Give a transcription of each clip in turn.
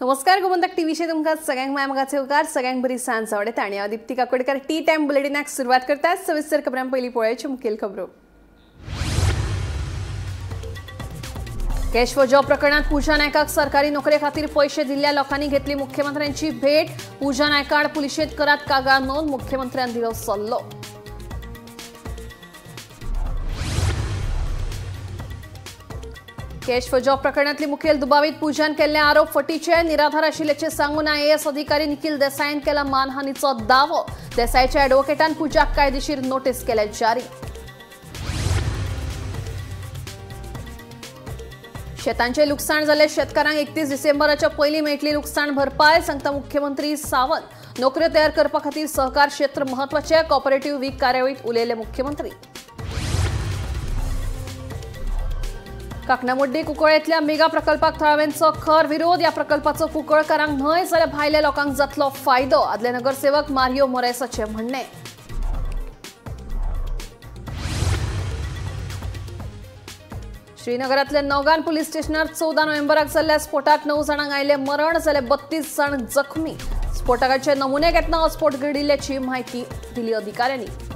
नमस्कार, गोमंतक टीव्हीचे तुमकां सगळ्यांक माय मोगाचे उपकार, सगळ्यांक बरी सांज आवडटा आनी हांव दीप्ती काकोडकर टी टायम बुलेटिनाक सुरवात करता। सविस्तर खबरां पयलीं पळोवया मुखेल खबरो। कॅश फॉर जॉब प्रकरणात पूजा नायकाक सरकारी नोकरे खातीर पैशे दिल्ल्या लोकांनी घेतली मुख्यमंत्र्यांची भेट। पूजा नायकाड पुलिशेंत करात कागाळ नोंद, मुख्यमंत्र्यान दिलो सल्लो। कॅश फॉर जॉब प्रकरणातली मुखेल दुबावीत पूजान केल्ले आरोप फटीचे, निराधार आशिल्ल्याचे सांगून आयएएस अधिकारी निखिल देसाईन केला मानहानीचो दावो। देसाईच्या ॲडव्होकेटान पूजाक कायदेशीर नोटीस केल्या जारी। शेतांचे लुकसाण जाल्ले शेतकारांक 31 डिसेंबराच्या पयलीं मेळटली लुकसाण भरपाय, सांगता मुख्यमंत्री सावंत। नोकऱ्यो तयार करपा खातीर सहकार क्षेत्र महत्वाचे, कॉपरेटिव्ह वीक कार्यावळीत उलयले मुख्यमंत्री। काकणामुड्डी कुंकळेंतल्या मेगा प्रकल्पाक थळाव्यांचो खर विरोध। ह्या प्रकल्पाचो कुंकळकारांक न्हय जाल्यार भायल्या लोकांक जातलो फायदो, आदले नगरसेवक मारियो मोरेसाचें म्हणणें। श्रीनगरांतल्या नौगान पुलीस स्टेशनार 14 नोव्हेंबराक जाल्ल्या स्फोटात 9 जाणांक आयलें मरण, जाल्यार 32 जाण जखमी। स्फोटकाचे नमुने घेतना हो स्फोट घडिल्ल्याची म्हायती दिली अधिकाऱ्यांनी।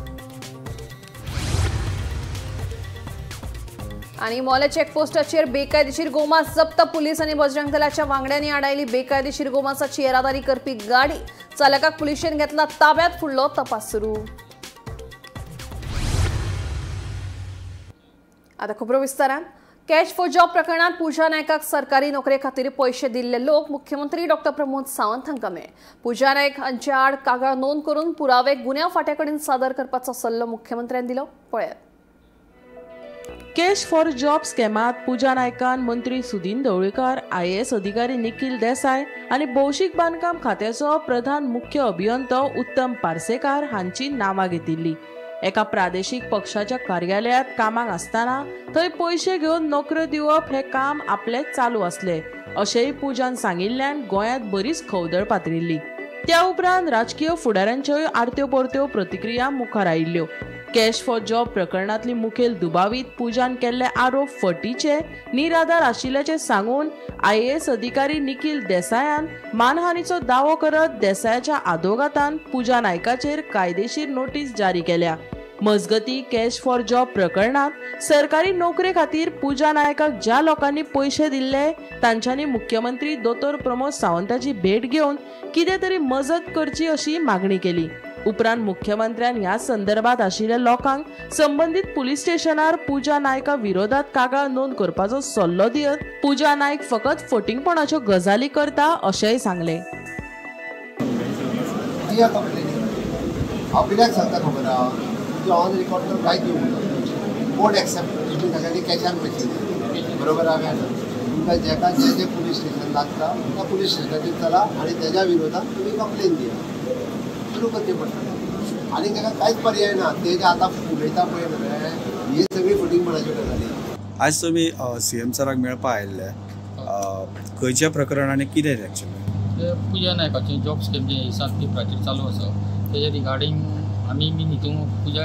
आनी मोले चेकपोस्टाचेर बेकायदेशीर गोमांस जप्त, पुलीस आनी बजरंग दलाच्या वांगड्यांनी आडायली बेकायदेशीर गोमांसाची येरादारी करपी गाडी। चालकाक पुलिशेन घेतला ताब्यात, फुडलो तपास सुरू। आता खबरो विस्तारान। कॅश फॉर जॉब प्रकरणात पूजा नायकाक सरकारी नोकरे खातीर पैशे दिल्ले लोक मुख्यमंत्री डॉक्टर प्रमोद सावंत हांकां मेळ्ळे। पूजा नायक हांचे आड कागाळ नोंद करून पुरावे गुन्यांव फांट्या कडेन सादर करपाचो सल्लो मुख्यमंत्र्यान दिलो। पळयात। कॅश फॉर जॉब स्कॅमात पूजा नायकान मंत्री सुदीन ढवळीकार, आयएएस अधिकारी निखिल देसाय आनी भौशीक बांदकाम खात्याचो प्रधान मुख्य अभियंतो उत्तम पार्सेकार हांची नांवां घेतिल्ली। एका प्रादेशीक पक्षाच्या कार्यालयात कामाक आसतना थंय पयशे घेवन नोकऱ्यो दिवप हे काम आपले चालू आसले अशेंय पूजान सांगिल्ल्यान गोंयांत बरीच खवदळ पातळिल्ली। त्या उपरांत राजकीय फुडाऱ्यांच्योय आरत्यो परत्यो प्रतिक्रिया मुखार आयिल्ल्यो। कॅश फॉर जॉब प्रकरणातली मुखेल दुबावीत पूजान केल्ले आरोप फटीचे, निराधार आशिल्ल्याचे सांगून आयएएस अधिकारी निखिल देसायान मानहानीचो दावो करत देसायाच्या आदोगातान पूजा नायकाचेर कायदेशीर नोटीस जारी केल्या। मजगती कॅश फॉर जॉब प्रकरणात सरकारी नोकरे खातीर पूजा नायकाक ज्या लोकांनी पयशे दिल्ले तांच्यांनी मुख्यमंत्री दोतोर प्रमोद सावंताची भेट घेवन कितें तरी मजत करची अशी मागणी केली। उपरांत मुख्यमंत्र्यान ह्या संदर्भात आशिल्ल्या लोकांक संबंदीत पुलीस स्टेशनार पूजा नायका विरोधात कागाळ नोंद करपाचो सल्लो दियत पूजा नायक फकत फटींगपणाच्यो गजाली करता अशेंय सांगलें। ऑन रिकॉर्ड तर कांय दिवंक कोर्ट एक्सेप्ट तुमी सगळ्यांनी कॅशान पयशे दिले, बरोबर आहा? तुमकां जेका जे जे पुलीस स्टेशन लागता त्या पुलीस स्टेशनाचेर चला आनी तेज्या विरोधात तुमी कंप्लेन दिया, सुरू करचें पडटलें। आनी तेका कांयच पर्याय ना। ते जे आतां उलयता पळय न्हय, ही सगळी फटींगपणाच्यो गजाली। आज तुमी सीएम सराक मेळपा आयिल्ले, खंयच्या प्रकरण आनी कितें एक्चुअली? पूजा नायकाचें जॉब स्कीम जें 7 पेपराचेर चालू आसा तेजे रिगार्डींग आमी बीन हितून पूजा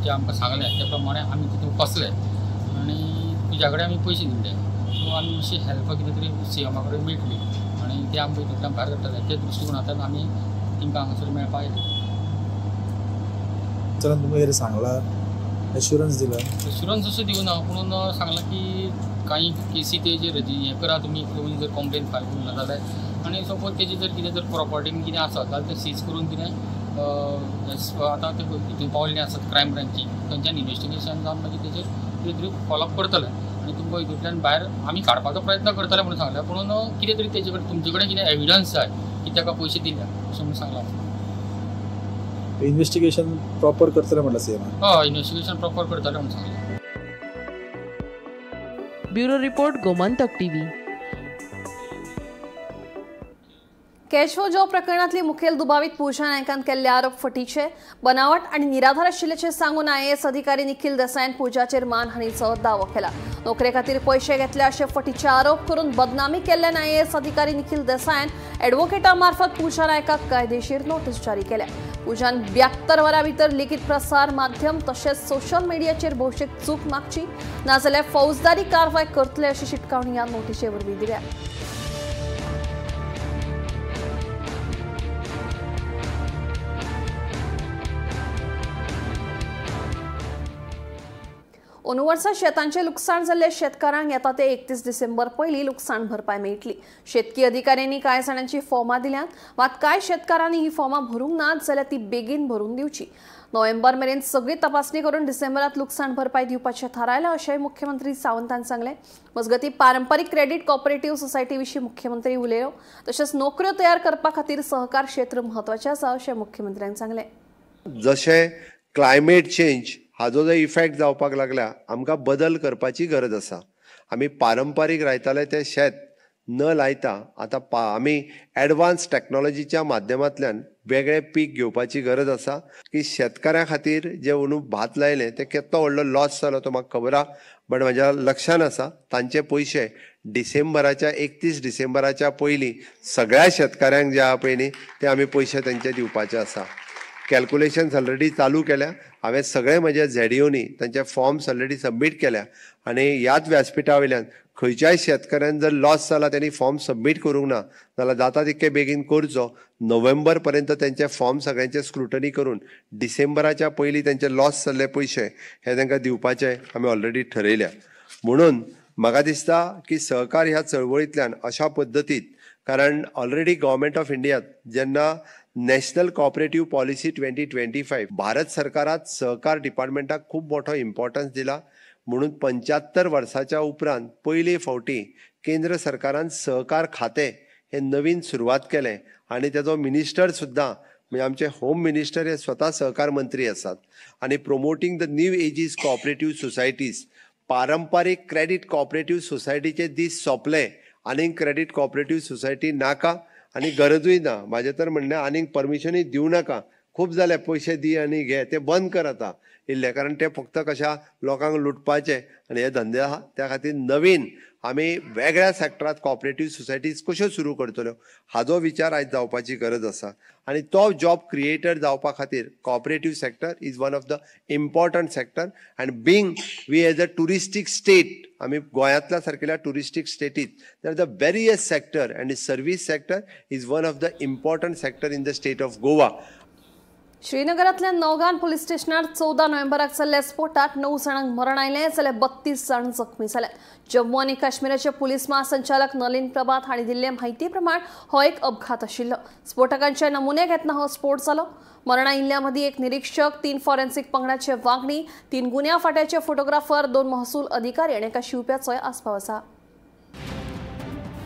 जे आमकां सांगलें त्या प्रमाणे आमी तितून फसले आनी पूजा कडेन आमी पयशे दिल्ले। सो आमी मातशी हेल्प कितें तरी सीएमा कडेन मेळटली आनी ते आमकां हितूंतल्यान भायर काडटले त्या दृश्टिकोनांतल्यान आमी तांकां हांगासर मेळपाक आयले। सरान तुमकां कितें सांगलां, एश्युरन्स दिला? एश्युरन्स अशें दिवना, पूण सांगलां की कांय केसी तेजेर हें करा तुमी, तुमी जर कंप्लेन फायल करूंक ना जाल्यार आनी सपोज तेजी जर कितें जर प्रॉपर्टी कितें आसा जाल्यार तें सीज करून कितें आतां ते हितून पावल्ले आसात क्रायम ब्रांची, थंयच्यान इन्वेस्टिगेशन जावन मागीर तेजेर कितें तरी फॉलोअप करतले आनी तुमकां हितूंतल्यान भायर आमी काडपाचो प्रयत्न करतले म्हणून सांगलें। पूण कितें तरी तेजे कडेन तुमचे कडेन कितें एविडन्स जाय की ताका पयशे दिल्या अशें म्हणून सांगलां। इन्वेस्टिगेशन प्रॉपर करतले म्हणलां सीएमान? हय, इन्वेस्टिगेशन प्रॉपर करतले म्हणून सांगलें। Bureau report, Gomantak TV. Cash for job प्रकरणातली मुखेल दुबावीत पूजा नायकान केल्ले आरोप फटीचे, बनावट आनी निराधार आशिल्ल्याचे सांगून आयएएस अधिकारी निखिल देसाईन पूजाचेर मानहानीचो दावो केला। नोकरे खातीर पैशे घेतले अशे फटीचे आरोप करून बदनामी केल्ल्यान आयएएस अधिकारी निखिल देसाईन ॲडव्होकेटा मार्फत पूजा नायकाक कायदेशीर नोटीस जारी केल्या। पूजान 72 वरां भितर लिखित प्रसार माध्यम तशेंच सोशल मिडियाचेर भौशीक चूक मागची, नाजाल्यार फौजदारी कारवाय करतले अशी शिटकावणी ह्या नोटिशे वरवीं दिल्या। अंदू वर्सा शेतांचे लुकसाण जाल्ले शेतकारांक येता ते 31 डिसेंबर पयलीं लुकसाण भरपाय मेळटली. शेतकी अधिकाऱ्यांनी कांय जाणांची फॉर्मां दिल्यांत, मात कांय शेतकारांनी ही फॉर्मां भरूंक नात जाल्यार ती बेगीन भरून दिवची. नोव्हेंबर मेरेन सगळी तपासणी करून डिसेंबरात लुकसाण भरपाय दिवपाचें थारायलां अशेंय मुख्यमंत्री सावंतान सांगलें. मजगतीं पारंपरीक क्रेडीट कॉपरेटिव्ह सोसायटी विशीं मुख्यमंत्री उलयलो. तशेंच नोकऱ्यो तयार करपा खातीर सहकार क्षेत्र म्हत्वाचें आसा अशें मुख्यमंत्र्यान सांगलें. जशें क्लायमेट चेंज हाजो जो इफेक्ट जावपाक लागला, आमकां बदल करपाची गरज आसा. आमी पारंपारीक रायताले ते शेत न लायता आतां आमी एडवान्स टॅक्नोलॉजीच्या माध्यमांतल्यान वेगळे पीक घेवपाची गरज आसा. की शेतकाऱ्यां खातीर जे अंदू भात लायलें ते केदो व्हडलो लॉस जालो तो म्हाका खबर आहा, बट म्हज्या लक्षान आसा तांचे पयशे डिसेंबराच्या 31 डिसेंबराच्या पयलीं सगळ्या शेतकाऱ्यांक जे आहा पळय न्ही ते आमी पयशे तांचे दिवपाचे आसा. कॅल्कुलेशन्स ऑलरेडी चालू केल्या. हांवें सगळे म्हज्या झेडीओनी तांचे फॉर्म्स ऑलरेडी सबमीट केल्या आनी ह्याच व्यासपिठा वयल्यान खंयच्याय शेतकऱ्यान जर लॉस जाला त्यांनी फॉर्म सबमीट करूंक ना जाल्यार जाता तितके बेगीन करचो. नोव्हेंबर पर्यंत त्यांचे फॉर्म सगळ्यांचे स्क्रुटनी करून डिसेंबराच्या पयलीं त्यांचे लॉस जाल्ले पयशे हे तांकां दिवपाचे आमी ऑलरेडी ठरयल्या. म्हणून म्हाका दिसता की सहकार ह्या चळवळींतल्यान अशा पद्दतीत, कारण ऑलरेडी गव्हर्मेंट ऑफ इंडियात जेन्ना नॅशनल कॉपरेटिव्ह पॉलिसी 2025 भारत सरकारात सहकार डिपार्टमेंटाक खूब मोठो इम्पॉर्टन्स दिला. म्हणून 75 वर्साच्या उपरांत पयले फावटी केंद्र सरकारान सहकार खातें हे नवीन सुरवात केलें आनी तेजो मिनिस्टर सुद्दां म्हणजे आमचे होम मिनिस्टर हे स्वता सहकार मंत्री आसात. आनी promoting the new ages cooperative societies, पारंपारीक क्रेडीट कॉपरेटिव्ह सोसायटीचे दीस सोंपले. आनीक क्रेडीट कॉपरेटिव्ह सोसायटी नाका आनी गरजूय ना. म्हाजें तर म्हणणें आनीक परमिशनूय दिवं नाका. खूब जाले पयशे दी आनी घे, ते बंद कर आतां इल्ले, कारण ते फक्त कशा लोकांक लुटपाचे आनी हे धंदे आहा. त्या खातीर नवीन आमी वेगळ्या सेक्टरांत कॉपरेटिव्ह सोसायटीज कश्यो सुरू करतल्यो हाजो विचार आयज जावपाची गरज आसा. आनी तो जॉब क्रिएटर जावपा खातीर cooperative sector is one of the important sector. And being we as a touristic state, आमी गोंयांतल्या सारकेल्या touristic स्टेटीत there the various sector and service sector is one of the important sector in the state of Goa. श्रीनगरांतल्या Nowgam police स्टेशनार 14 नोव्हेंबराक जाल्ल्या स्फोटात 9 जाणांक मरण आयलें जाल्यार 32 जाण जखमी जाले. जम्मू आनी काश्मीराचे पुलीस महासंचालक नलीन प्रभात हांणी दिल्ले म्हायती प्रमाण हो एक अपघात आशिल्लो. स्फोटकांचे नमुने घेतना हो स्फोट जालो. मरण आयिल्ल्या मदीं एक निरीक्षक, 3 फॉरेन्सिक पंगडाचे वांगडी, 3 गुन्यांव फांट्याचे फोटोग्राफर, 2 महसूल अधिकारी आनी एका शिंवप्याचोय आस्पाव आसा.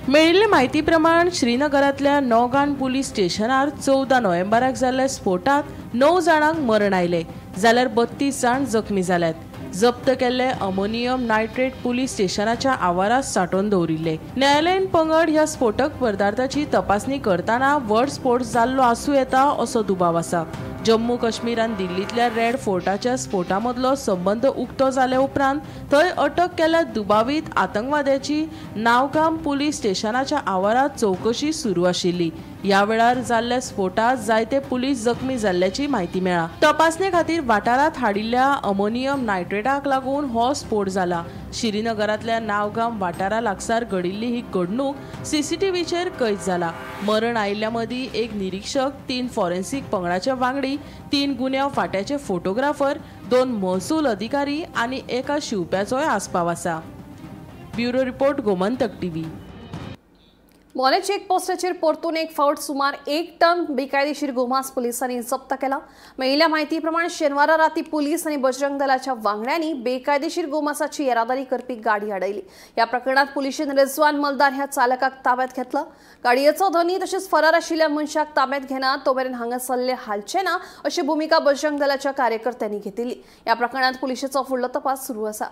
मेळिल्ले म्हायती प्रमाण श्रीनगरांतल्या नौगान पुलीस स्टेशनार 14 नोव्हेंबराक जाल्ल्या स्फोटात 9 जाणांक मरण आयलें जाल्यार 32 जाण जखमी जाल्यात. जप्त केल्ले अमोनियम नायट्रेट पुलीस स्टेशनाच्या आवारात सांठोवन दवरिल्ले. न्यायालयीन पंगड ह्या स्फोटक पदार्थाची तपासणी करतना व्हड स्फोट जाल्लो आसूं येता असो दुबाव आसा. जम्मू काश्मीर आनी दिल्लींतल्या रेड फोर्टाच्या स्फोटा मदलो संबंद उक्तो जाले उपरांत थंय अटक केल्ल्या दुबावीत आतंकवाद्याची नावगाम पुलीस स्टेशनाच्या आवारात चवकशी सुरू आशिल्ली. ह्या वेळार जाल्ल्या स्फोटात जायते पुलीस जखमी जाल्ल्याची म्हायती मेळ्ळा. तपासणे खातीर वाठारांत हाडिल्ल्या अमोनियम नायट्रेटाक लागून हो स्फोट जाला. श्रीनगरांतल्या नावगाम वाठारा लागसार घडिल्ली ही घडणूक सीसीटीव्हीचेर कैद जाला. मरण आयिल्ल्या मदीं एक निरीक्षक, 3 फॉरेन्सिक पंगडाचे वांगडी, 3 गुन्यांव फांट्याचे फोटोग्राफर, 2 महसूल अधिकारी आनी एका शिंवप्याचोय आस्पाव आसा. Bureau report, Gomantak TV. मोलें चेकपोस्टाचेर परतून एक फावट सुमार 1 टन बेकायदेशीर गोमांस पुलिसांनी जप्त केला. मेळिल्ल्या म्हायती प्रमाण शेनवारा राती पुलीस आनी बजरंग दलाच्या वांगड्यांनी बेकायदेशीर गोमांसाची येरादारी करपी गाडी आडयली. ह्या प्रकरणात पुलिशेन रिजवान मलदार ह्या चालकाक ताब्यात घेतला. गाडयेचो धनी तशेंच फरार आशिल्ल्या मनशाक ताब्यात घेना तो मेरेन हांगासरले हालचे ना अशी भुमिका बजरंग दलाच्या कार्यकर्त्यांनी घेतिल्ली. ह्या प्रकरणात पुलिशेचो फुडलो तपास सुरू आसा.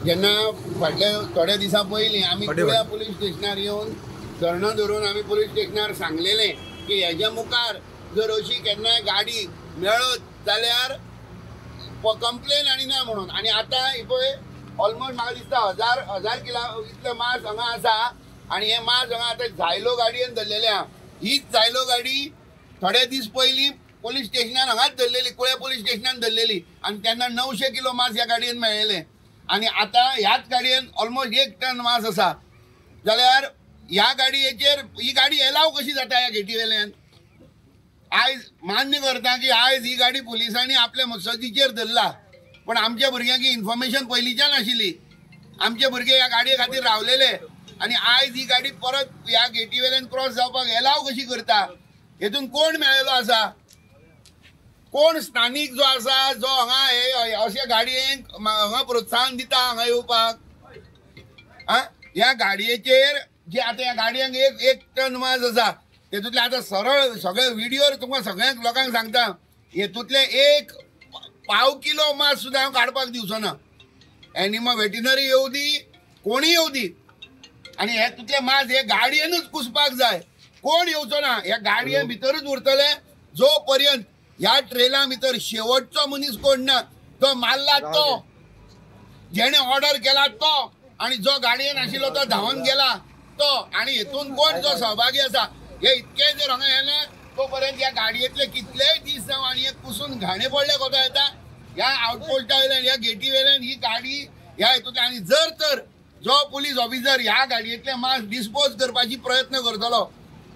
जेन्ना फाटल्या थोड्या दिसां पयलीं आमी कुळ्या पुलीस स्टेशनार येवन धरणो धरून आमी पुलीस स्टेशनार सांगलेलें की हेज्या मुखार जर अशी केन्नाय गाडी मेळत जाल्यार कंप्लेन आनी ना म्हणून. आनी आतां पळय ऑलमोस्ट म्हाका दिसता हजार किलो इतले मांस हांगा आसा आनी हे मांस हांगा आतां झायलो गाडयेन धरलेले आहा. हीच झायलो गाडी थोडे दीस पयलीं पुलीस स्टेशनान हांगाच धरलेली, कुळे पुलीस स्टेशनान धरलेली आनी तेन्ना 900 किलो मांस ह्या गाडयेन मेळ्ळेलें आनी आतां ह्याच गाडयेन ऑलमोस्ट 1 टन मांस आसा. जाल्यार ह्या गाडयेचेर ही गाडी एलाव कशी जाता ह्या गेटी वेल्यान? आयज मान्य करता की आयज ही गाडी पुलिसांनी आपल्या मुसदीचेर धरला, पण आमच्या भुरग्यांक इन्फॉर्मेशन पयलींच्यान आशिल्ली. आमचे भुरगे ह्या गाडये खातीर रावलेले आनी आयज ही गाडी परत ह्या गेटी वेल्यान क्रॉस जावपाक एलाव कशी करता? हेतून कोण मेळ्ळेलो आसा? कोण स्थानीक जो आसा जो हांगा हे अशे गाडयेक हांगा प्रोत्साहन दिता हांगा येवपाक? ह्या गाडयेचेर जे आतां ह्या गाडयांक 1 टन मांस आसा तेतूंतले आतां सरळ सगळे व्हिडियोर तुमकां सगळ्यांक लोकांक सांगता, हेतूंतले 1.25 किलो मांस सुद्दां हांव काडपाक दिवचो ना. एनिमल वेटिनरी येवं दी, कोणी येवं दी, आनी हेतूंतले मांस हे गाडयेनूच कुसपाक जाय. कोण येवचो ना, ह्या गाडये भितरूच उरतले जो पर्यंत ह्या ट्रेला भितर शेवटचो मनीस कोण ना, तो मारला तो, जेणे ऑर्डर केला तो, आनी जो गाडयेन आशिल्लो तो धांवन गेला तो, आनी हेतून कोण जो सहभागी आसा हे इतके जर हांगा येना तो पर्यंत ह्या गाडयेंतले कितलेय दीस जावं आनी हे कुसून घाणे पडले कोता येता ह्या आउटपोस्टा वयल्यान, ह्या गेटी वयल्यान ही गाडी ह्या हेतूंतल्यान. आनी जर तर जो पुलीस ऑफिसर ह्या गाडयेंतले मांस डिस्पोज करपाची प्रयत्न करतलो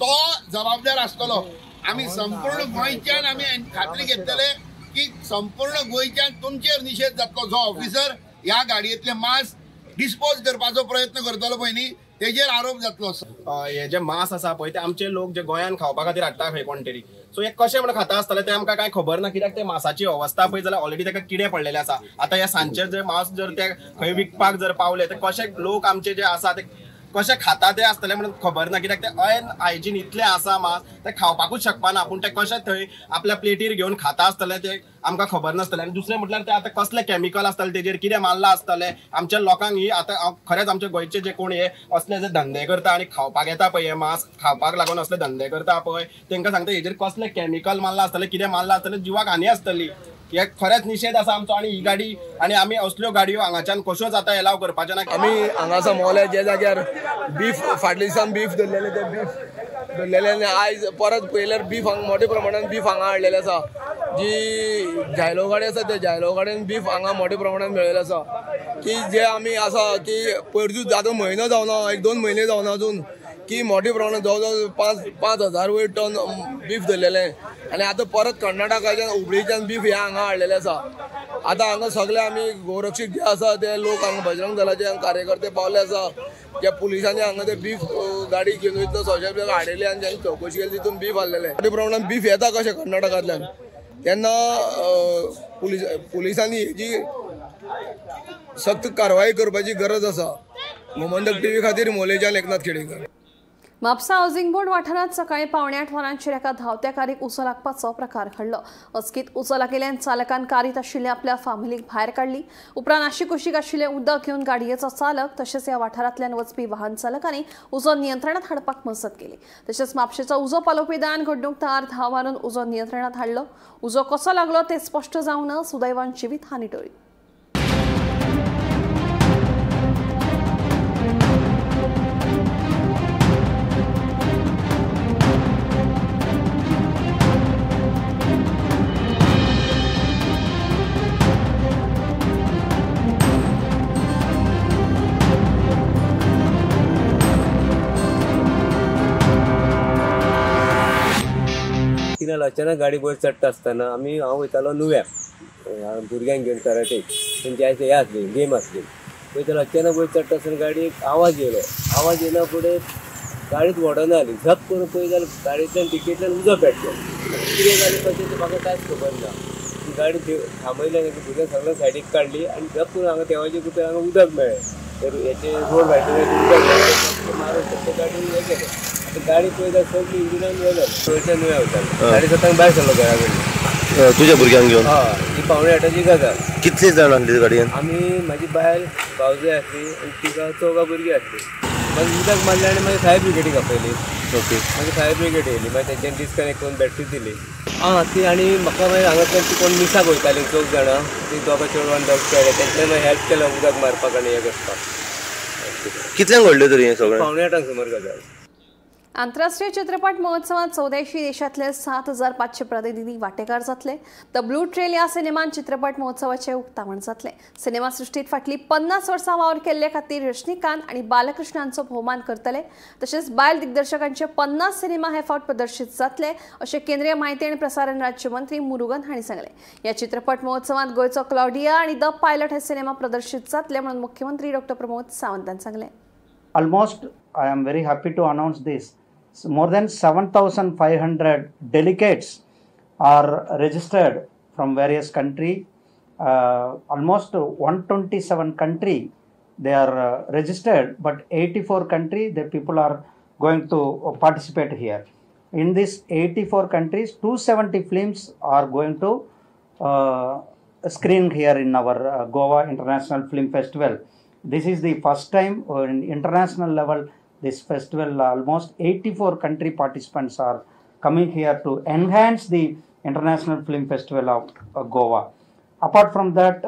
तो जबाबदार आसतलो. आमी संपूर्ण गोंयच्यान आमी खात्री घेतले की संपूर्ण गोंयच्यान तुमचेर निशेध जातलो. जो ऑफिसर ह्या गाडयेंतले मांस डिस्पोज करपाचो प्रयत्न करतलो पळय न्ही तेजेर आरोप जातलो. हे जे मांस आसा पळय ते आमचे लोक जे गोंयान खावपा खातीर हाडटा खंय कोण तरी, सो हे कशें म्हण खाता आसतले ते आमकां कांय खबर ना, कित्याक ते मांसाची अवस्था पळय जाल्यार ऑलरेडी ताका किडे पडलेले आसा. आतां ह्या सांजचे जे मांस जर ते खंय विकपाक जर पावले ते कशे लोक आमचे जे आसा ते कशे खाता ते आसतले म्हणून खबर ना, कित्याक ते अनहायजीन इतले आसा मांस ते खावपाकूच शकपाना, पूण ते कशे थंय आपल्या प्लेटीर घेवन खाता आसतले ते आमकां खबर नासतलें. आनी दुसरें म्हटल्यार ते आतां कसले केमिकल आसतले तेजेर, कितें मारलां आसतलें आमच्या लोकांक. ही आतां खरेंच आमच्या गोंयचे जे कोण हे असले जे धंदे करता आनी खावपाक येता पळय, हे मांस खावपाक लागून असले धंदे करता पळय, तांकां सांगता हेजेर कसले केमिकल मारलां आसतलें, कितें मारलां आसतलें, जिवाक हानी आसतली. हे खरेंच निशेध आसा आमचो. आनी ही गाडी आनी आमी असल्यो गाडयो हांगाच्यान कश्योच आतां एलाव करपाच्यो ना. आमी हांगासर मोल्या ज्या जाग्यार बीफ फाटल्या दिसान बीफ धरलेले ते बीफ धरलेले आनी आयज परत पळयल्यार बीफ हांगा मोठ्या प्रमाणान बीफ हांगा हाडलेले आसा. जी जायलो गाडी आसा त्या जायलो गाडयेन बीफ हांगा मोठ्या प्रमाणान मेळिल्लें आसा की जे आमी आसा की पयरचूच आतां म्हयनो जावना, 1-2 म्हयने जावना अजून की मोठ्या प्रमाणात जवळ जवळ 5,000 वयर टन बीफ धरलेलें आनी आतां परत कर्नाटकाच्यान हुबळीच्यान बीफ हे हांगा हाडलेलें आसा. आतां हांगा सगळे आमी गोरक्षक जे आसा ते लोक हांगा बजरंग दलाचे हांगा कार्यकर्ते पावले आसा, ज्या पुलिसांनी हांगा ते बीफ गाडी घेवन वयता सोशल हाडलेली आनी ज्यांनी चवकशी केली तितून बीफ हाडलेलें. मोठ्या प्रमाणात बीफ येता कशें कर्नाटकांतल्यान तेन्ना पुलिसांनी हेजी सक्त कारवाई करपाची गरज आसा. गोमंतक टीव्ही खातीर मोलेच्यान एकनाथ खेडेकर. म्हापसा हाऊसिंग बोर्ड वाठारांत सकाळी 7:45 वरांचेर एका धांवत्या कारीक उजो लागपाचो प्रकार घडलो. अचकीत उजो लागिल्ल्यान चालकान कारीत आशिल्ल्या आपल्या फामिलीक भायर काडली. उपरांत आशिकुशीक आशिल्लें उदक घेवन गाडयेचो चालक तशेंच ह्या वाठारांतल्यान वचपी वाहन चालकांनी उजो नियंत्रणात हाडपाक मजत केली. तशेंच म्हापशेचो उजो पालोवपी दळान घडणूक थळार धांव मारून उजो नियंत्रणात हाडलो. उजो कसो लागलो तें स्पश्ट जावंक ना. सुदैवान जिवीत हानी टळ्ळी. अचानक गाडी वयर चडटा आसतना आमी हांव वयतालो नुव्या भुरग्यांक घेवन कराटे, तेंची आयज हे आसली गेम आसली, वयतालो अचानक वयर चडटा आसतना गाडयेक आवाज येयलो. आवाज येयना फुडें गाडीच वडना जाली, झप करून पळय जाल्यार गाडयेंतल्यान डिकेंतल्यान उजो पेटलो. कितें जालें कशें तें म्हाका कांयच खबर ना. ती गाडी थांबयली आनी भुरग्यांक सगळ्यांक सायडीक काडली आनी झप करून हांगा देवाचे कृपेन हांगा उदक मेळ्ळें. तर हेचे रोड वायटून उदक मेळ्ळें, मारून ते गाडयेन हें केलें. गाडी पळयता सगळी इंजिनान हें जालें. वयल्यान नुव्या वयतालो, 7:30 भायर सरलो घरा कडल्यान तुज्या भुरग्यांक घेवन. हय, ही 7:45 गजाल. कितली जाण आसली गाडयेन? आमी, म्हाजी बायल, भावजय आसली आनी तिगां चवगां भुरगीं आसली. मागीर उदक मारलें आनी मागीर फायर ब्रिगेडीक आपयली. ओके, मागीर फायर ब्रिगेड येयली, मागीर तेंच्यांनी डिस्कनेक्ट करून बॅटरी दिली. आं ती आनी म्हाका मागीर हांगांतल्यान ती कोण मिसाक वयताली 4 जाणां, ती दोगां चेडवां आनी दोग चेडे, तेंच्यांनी मागीर हेल्प केलो उदक मारपाक आनी हें करपाक. कितल्यांक घडलें तरी हें सगळें? 7:45 सुमार गजाल. आंतरराष्ट्रीय चित्रपट महोत्सवात 84 देशांतले 7500 प्रतिनिधी वांटेकार जातले. The blue trail ह्या सिनेमान चित्रपट महोत्सवाचे उक्तावण जातले. सिनेमा सृष्टीत फाटली 50 वर्सां वावर केल्ले खातीर रजनीकांत आनी बालकृष्णांचो भोवमान करतले. तशेंच बायल दिग्दर्शकांचे 50 सिनेमा हे फावट प्रदर्शीत जातले अशें केंद्रीय माहिती आनी प्रसारण राज्यमंत्री मुरुगन हांणी सांगलें. ह्या चित्रपट महोत्सवात गोंयचो क्लॉडिया आनी the pilot हे सिनेमा प्रदर्शीत जातले म्हणून मुख्यमंत्री डॉ प्रमोद सावंतान सांगलें. Almost, I am very happy to announce this, more than 7,500 delegates are registered from various country. Almost 127 country they are registered, but 84 country the people are going to participate here. In this 84 countries, 270 films are going to screen here in our Goa International Film Festival. This is the first time in international level this festival, almost 84 country participants are coming here to enhance the International Film Festival of Goa. Apart from that,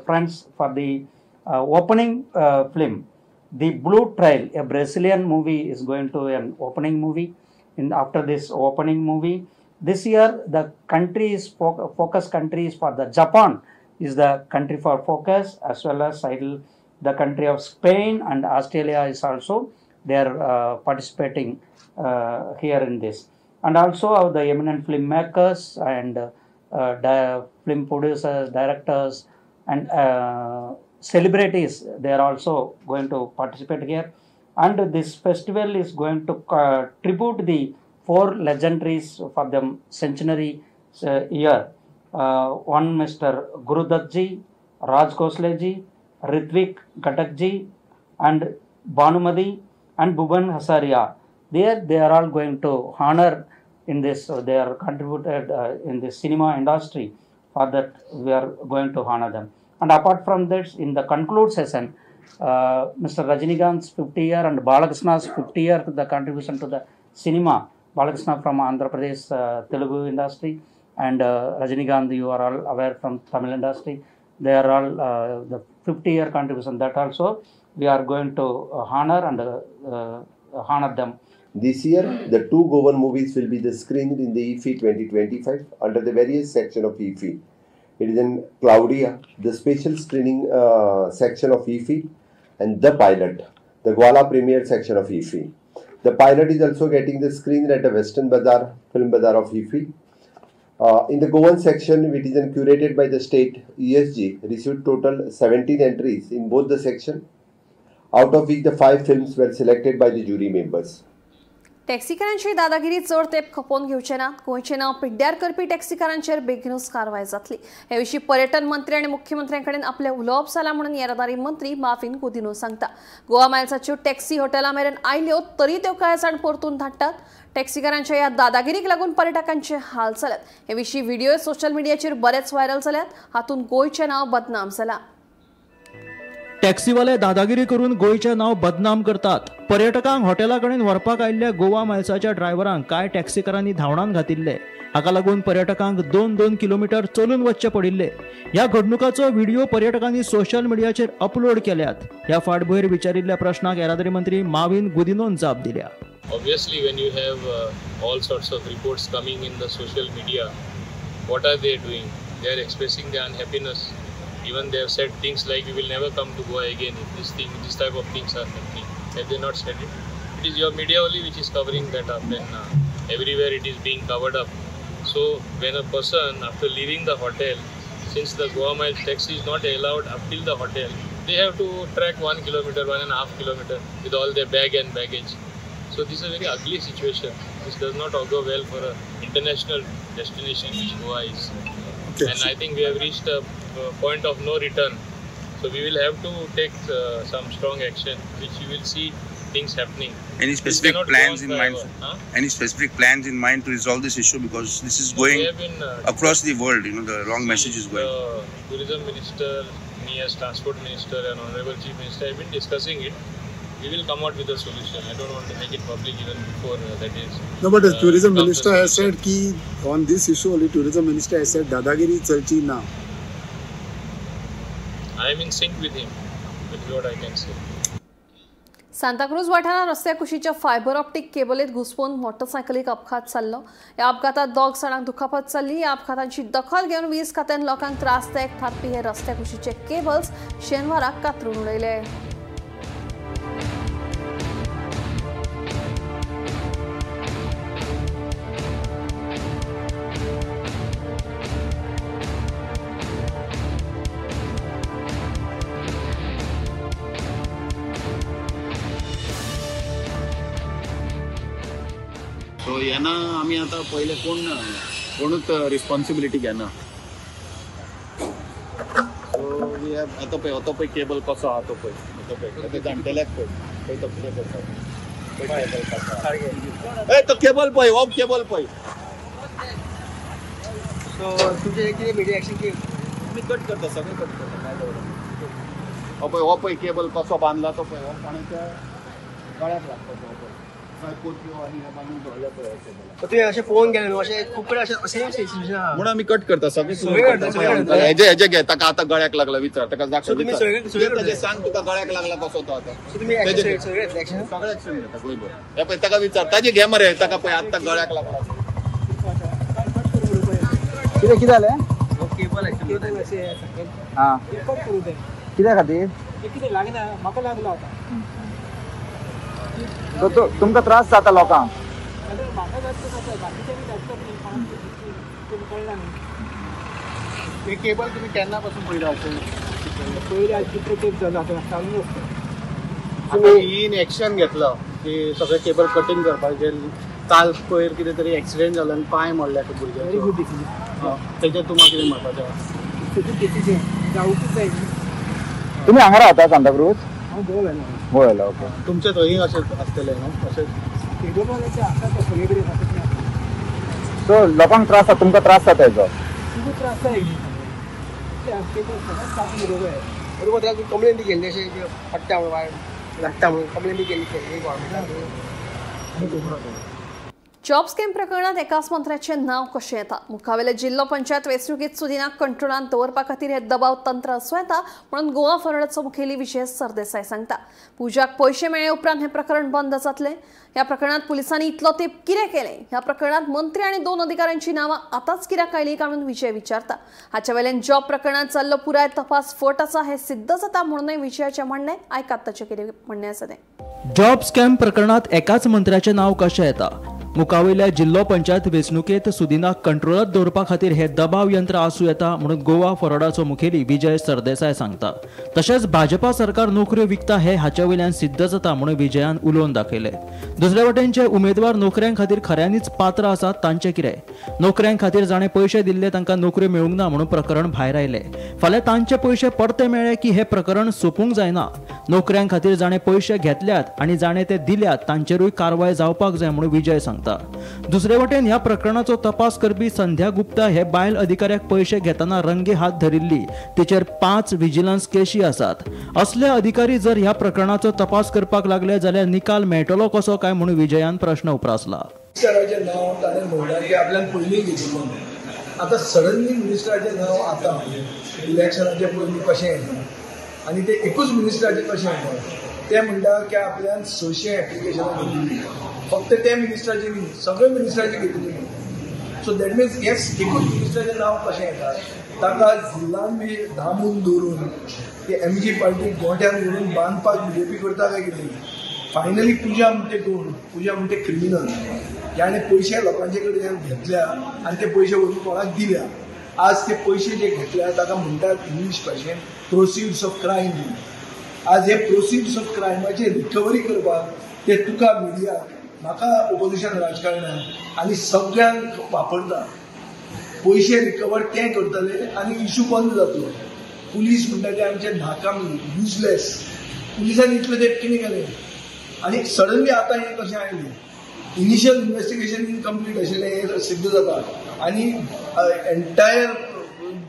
friends, for the opening film, The Blue Trail, a Brazilian movie, is going to an opening movie. In after this opening movie, this year the country is focus countries for the Japan is the country for focus, as well as the country of Spain and Australia is also they are participating here in this. And also the eminent filmmakers and film producers, directors and celebrities, they are also going to participate here. And this festival is going to tribute the 4 legendaries for the centenary year. One Mr. Guru Dutt ji, Raj Khosla ji, Ritvik Ghatak ji and Bhanumati and Bhuban Hasaria. There they are all going to honor in this, they are contributed in the cinema industry. For that we are going to honor them. And apart from this, in the conclude session, Mr. Rajinikanth's 50 year and Balakrishna's 50 year the contribution to the cinema. Balakrishna from Andhra Pradesh Telugu industry, and Rajinikanth, you are all aware, from Tamil industry. They are all the 50 year contribution, that also we are going to honor and honor them. This year, the 2 Goan movies will be the screened in the IFFI 2025 under the various section of IFFI. It is in Claudia, the special screening section of IFFI, and The Pilot, the Gala premiere section of IFFI. The Pilot is also getting the screen at the Western Bazaar, Film Bazaar of IFFI. In the Goan section, which is curated by the state ESG, received total 17 entries in both the section, out of which the 5 films were selected by the jury members. टॅक्सीकारांची दादागिरी चड तेंप खपोवन घेवचे ना. गोंयचें नांव पिड्ड्यार करपी टॅक्सीकारांचेर बेगीनूच कारवाय जातली. हे विशीं पर्यटन मंत्री आनी मुख्यमंत्र्यां कडेन आपलें उलोवप जालां म्हणून येरादारी मंत्री माविन गुदिन्हो सांगता. गोवा मायल्साच्यो टॅक्सी हॉटेला मेरेन आयल्यो तरी त्यो कांय जाण परतून धाडटात. टॅक्सीकारांच्या ह्या दादागिरीक लागून पर्यटकांचे हाल जाल्यात. हे विशीं व्हिडिओ सोशल मिडियाचेर बरेच व्हायरल जाल्यात. हातूंत गोंयचें नांव बदनाम जालां. टॅक्सीवाले दादागिरी करून गोंयचें नांव बदनाम करतात. पर्यटकांक हॉटेला कडेन व्हरपाक आयिल्ल्या गोवा मायल्साच्या ड्रायव्हरांक कांय टॅक्सीकारांनी धांवडावन घातिल्ले. हाका लागून पर्यटकांक 2-2 किलोमिटर चलून वचचें पडिल्ले. ह्या घडणुकाचो व्हिडिओ पर्यटकांनी सोशल मिडियाचेर अपलोड केल्यात. ह्या फाटभुंयेर विचारिल्ल्या प्रश्नाक येरादारी मंत्री माविन गुदिन्होन जाप दिल्या. Obviously, when you have all sorts of reports coming in the social media, what are they doing? They are expressing their unhappiness. Even they have said things like, we will never come to Goa again if this type of things are happening. Have they not said it? It is your media only which is covering that up, and everywhere it is being covered up. So when a person, after leaving the hotel, since the Goa Miles taxi is not allowed up till the hotel, they have to trek 1 kilometer, 1.5 kilometer with all their bag and baggage. So this is a very ugly situation. This does not augur well for an international destination which Goa is. Okay. And I think we have reached a point of no return. So we will have to take some strong action, which you will see things happening. Any specific plans in mind? Huh? Any specific plans in mind to resolve this issue, because this is going across the world, you know, the wrong message is going. The tourism minister, me as transport minister and honorable chief minister have been discussing it. We will come out with a solution. I don't want to make it public even before that is. No, but the tourism minister has said ki on this issue only tourism minister has said dadagiri chalchi na. I am in sync with him. That is what I can say. Santacruz वाठारांत रस्त्या कुशीच्या fibre optic केबलीत घुसपून मोटरसायकलीक अपघात जाल्लो. ह्या अपघातात 2 जाणांक दुखापत जाल्ली. ह्या अपघातांची दखल घेवन वीज खात्यान लोकांक त्रासदायक थारपी हे रस्त्या कुशीचे केबल्स शेनवाराक कातरून उडयले. सो येना आमी आतां पयले कोणूच रिस्पॉन्सिबिलिटी घेना. सो we have आतां पळय तो पळय केबल कसो आहा तो पळय, तो पळय जाणटेल्याक पळय पळय तो कितें करता पळय केबल कसो, ए तो केबल पळय, हो केबल पळय. सो तुमचें कितें मिडिया एक्शन आमी कट करता, सगळें कट करता, काय दवरना. हो पळय, हो पळय केबल कसो बांदला तो पळय, हो कोणाच्या गळ्याक लागता तो पळय. तुवें अशें फोन केलें न्हू, अशें खूब कडेन अशें सेम सिच्युएशन आहा म्हणून आमी कट करता सगळें. हेजे घे ताका आतां गळ्याक लागला विचार ताका, दाखय सांग तुका गळ्याक लागला कसो तो आतां. सगळें एक्शन घेता गोंयभर. हे पळय ताका विचार ताजे घे मरे ताका पळय आतां गळ्याक लागला. कितें कितें जालें? केबल आं कित्या खातीर कितें लागना म्हाका लागलो आतां. तुमकां त्रास जाता लोकांक? हे केबल तुम्ही केन्ना पासून पयले अशें? पयले आज कितले तेंप जालो आतां चालू आसता. आतां इन एक्शन घेतलो की सगळें केबल कटींग करपाचें. काल पयर कितें तरी एक्सिडेंट जालो आनी पांय मोडले भुरग्याचो. Very good decision. तेजेर तुमकां कितें म्हणपाचें आसा? गुड डिसिजन जावकूच जाय. तुमी हांगा रावता सांताक्रूज? हांव गोवा. गोव्याला, ओके. तुमचे थंय अशें आसतलें न्हू अशें केबलवाल्याचे आसा ते सगळे कडेन आसा. सो लोकांक त्रास जाता, तुमकां त्रास जाता हेजो? खूब त्रास जाता. केबल सगळें कापून उडोवंक जाय. बरोबर, ताका कंप्लेन बी केल्ली अशें पडटा म्हणून वायर लागता म्हणून कंप्लेन बी केल्ली गव्हर्मेंटाक. जॉब स्कॅम प्रकरणात एकाच मंत्र्याचें नांव कशें येता? मुखावेले जिल्लो पंचायत वेंचणुकेंत सुदिनाक कंट्रोलांत दवरपा खातीर हे दबाव तंत्र आसूं येता म्हणून गोवा फॉरवर्डाचो मुखेली विजय सरदेसाय सांगता. पूजाक पयशे मेळ्ळे उपरांत हें प्रकरण बंद जातलें. ह्या प्रकरणांत पुलिसांनी इतलो तेंप कितें केलें? ह्या प्रकरणांत मंत्री आनी 2 अधिकाऱ्यांची नांवां आतांच कित्याक आयलीं काय म्हणून विजय विचारता. हाचे वयल्यान जॉब प्रकरणांत जाल्लो पुराय तपास फट आसा हें सिद्ध जाता म्हणूनय विजयाचें म्हणणें. आयकात ताचें कितें म्हणणें आसा तें. जॉब स्कॅम प्रकरणांत एकाच मंत्र्याचें नांव कशें येता? मुखावयल्या जिल्लो पंचायत वेंचणुकेंत सुदिनाक कंट्रोलांत दवरपा खातीर हे दबाव यंत्र आसूं येता म्हणून गोवा फॉरवर्डाचो मुखेली विजय सरदेसाय सांगता. तशेंच भाजपा सरकार नोकऱ्यो विकता हे हाचे वयल्यान सिद्ध जाता म्हणून विजयान उलोवन दाखयलें. दुसरे वटेन जे उमेदवार नोकऱ्यां खातीर खऱ्यांनीच पात्र आसात तांचें कितें? नोकऱ्यां खातीर जाणें पयशे दिल्ले तांकां नोकऱ्यो मेळूंक ना म्हणून प्रकरण भायर आयलें. फाल्यां तांचे पयशे परते मेळ्ळे की हें प्रकरण सोंपूंक जायना. नोकऱ्यां खातीर जाणें पयशे घेतल्यात आनी जाणें ते दिल्यात तांचेरूय कारवाय जावपाक जाय म्हणून विजय सांगता. दुसरे वटेन ह्या प्रकरणाचो तपास करपी संध्या गुप्ता हे बायल अधिकाऱ्याक पयशे घेतना रंगे हात धरिल्ली. तिचेर 5 विजिलन्स केशी आसात. असले अधिकारी जर ह्या प्रकरणाचो तपास करपाक लागले जाल्यार निकाल मेळटलो कसो काय म्हणून विजयान प्रश्न उप्रासला. मिनिस्टराचें नांव ताणें म्हणलां की आपल्यान पयलीं घेतिल्लें, आतां सडनली मिनिस्टराचें नांव आतां इलेक्शनाचे पयलीं कशें येता आनी ते एकूच मिनिस्टराचें कशें येता? ते म्हणटा की आपल्यान 600 एप्लिकेशनां घेतिल्लीं, फक्त त्या मिनिस्टराचे न्ही, सगळे मिनिस्टराचे घेतिल्ली. सो that means हेच एकूच मिनिस्टराचें नांव कशें येता? ताका जिल्लान बी दामून दवरून ते एमजी पार्टी गोट्यान दवरून बांदपाक बीजेपी करता काय कितें? फायनली पुजा म्हणटे कोण? पुजा म्हणटे क्रिमिनल, ज्याणे पयशे लोकांचे कडल्यान घेतल्या आनी ते पयशे व्हरून कोणाक दिल्या. आज ते पयशे जे घेतल्या ताका म्हणटात इंग्लीश भाशेन प्रोसिड्स ऑफ क्रायम. आज हे प्रोसिड्स ऑफ क्रायमाची रिकवरी करपाक ते तुका मिडिया, म्हाका ओपोजिशन राजकारणाक आनी सगळ्यांक वापरता. पयशे रिकवर ते करतले आनी इशू बंद जातलो. पुलीस म्हणटा ते आमचे नाकामी, युजलेस. पुलिसांनी इतले तेंप कितें केलें आनी सडनली आतां हें कशें आयलें? इनिशियल इन्वेस्टिगेशन इनकम्प्लीट आशिल्लें हें सिद्ध जाता आनी entire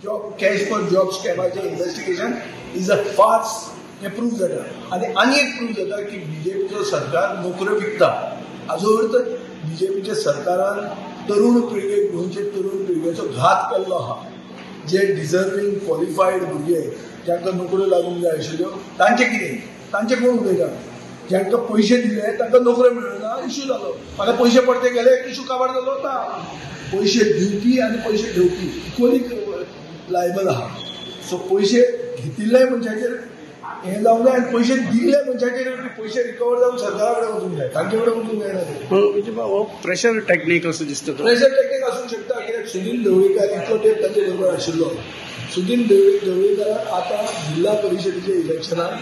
job cash for job स्कॅमाचें investigation is a farce. हें प्रूव जाता. आनी आनी एक प्रूव जाता की बीजेपीचो सरकार नोकऱ्यो विकता. हाजो अर्थ बीजेपीच्या सरकारान तरुण पिळगेक, गोंयचे तरुण पिळगेचो घात केल्लो आहा. जे डिजर्वींग क्वॉलिफायड भुरगे जांकां नोकऱ्यो लागूंक जाय आशिल्ल्यो तांचें कितें, तांचें कोण उलयता? जांकां पयशे दिले तांकां नोकऱ्यो मेळ्ळ्यो ना, इशू जालो. आतां पयशे परते गेले, इशू काबार जालो ना. पयशे दिवपी आनी पयशे घेवपी इक्वली लायबल आहा. सो पयशे घेतिल्ले मनशाचेर हें जावंक जाय आनी पयशे दिल्ले मनशाचेर पयशे रिकवर जावन सरकारा कडेन वचूंक जाय, तांचे कडेन वचूंक जायना. ते हो प्रेशर टेक्नीक असो दिसता. प्रेशर टेक्नीक आसूंक शकता, कित्याक सुनील ढवळीकार इतलो तेंप तांचे बरोबर आशिल्लो. सुनील ढवळीकाराक आतां जिल्हा परिशदेच्या इलेक्शनाक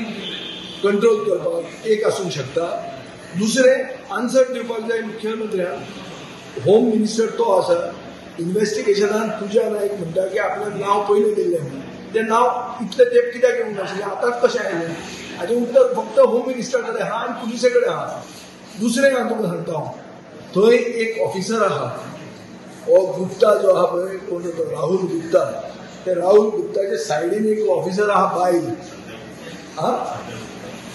कंट्रोल करपाक एक आसूंक शकता. दुसरें आन्सर दिवपाक जाय मुख्यमंत्र्याक. होम मिनिस्टर तो आसा. इन्वेस्टिगेशनान पूजा नायक म्हणटा की आपलें नांव पयलें दिल्लें म्हणून, तें नांव इतलें तेंप कित्याक येवंक नाशिल्लें, आतांच कशें आयलें? हाजें उत्तर फक्त होम मिनिस्टर कडेन आहा आनी पुलिसे कडेन आहा. दुसरें हांव तुका सांगता, हांव थंय एक ऑफिसर आहा, हो गुप्ता जो आहा पळय, कोण तो राहुल गुप्ता, ते राहुल गुप्ताच्या सायडीन एक ऑफिसर आहा बायल, हा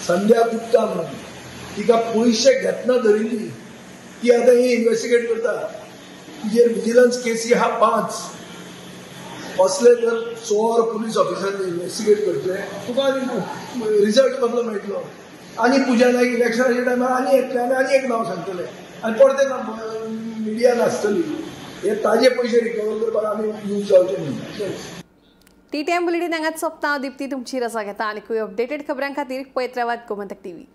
संध्या गुप्ता म्हणून, तिका पयशे घेतना धरिल्ली. ती आतां ही इन्वेस्टिगेट करता. तिजेर विजिलन्स केसी आहा 5. असले जर चोर पुलीस ऑफिसर इन्वेस्टिगेट करतले तुका आनी रिजल्ट कसलो मेळटलो? आनी पूजा नायक इलेक्शनाच्या टायमार आनी येतले आनी आनी एक नांव सांगतले आनी परते मिडिया नासतली. हे ताजे पयशे रिकवर करपाक आमी यूज जावचे न्हय. TTM bulletin हांगाच सोंपता. दीप्ती तुमची रजा घेता. आनीकूय अपडेटेड खबरां खातीर पळयत रावात गोमंतक टीव्ही.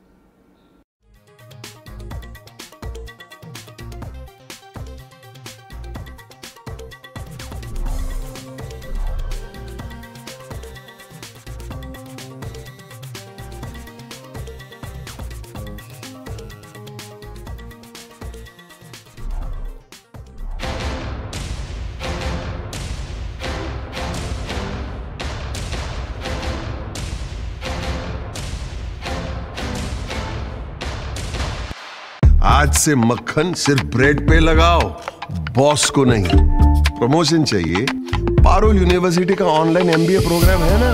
आज से मक्खन सिर्फ ब्रेड पे लगाओ, बॉस को नहीं. प्रमोशन चाहिए? पारुल यूनिवर्सिटी का ऑनलाइन एमबीए प्रोग्राम है ना.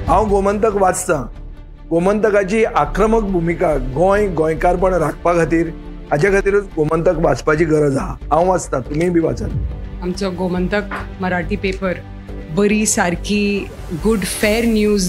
हांव गोमंतक वाचता. गोमंतकाची आक्रमक भुमिका गोंय गोंयकारपण राखपा खातीर, हाजे खातीरूच गोमंतक वाचपाची गरज आहा. हांव वाचता, तुमीय बी वाचात. आमचो गोमंतक मराठी पेपर बरी सारकी गुड फेअर न्यूज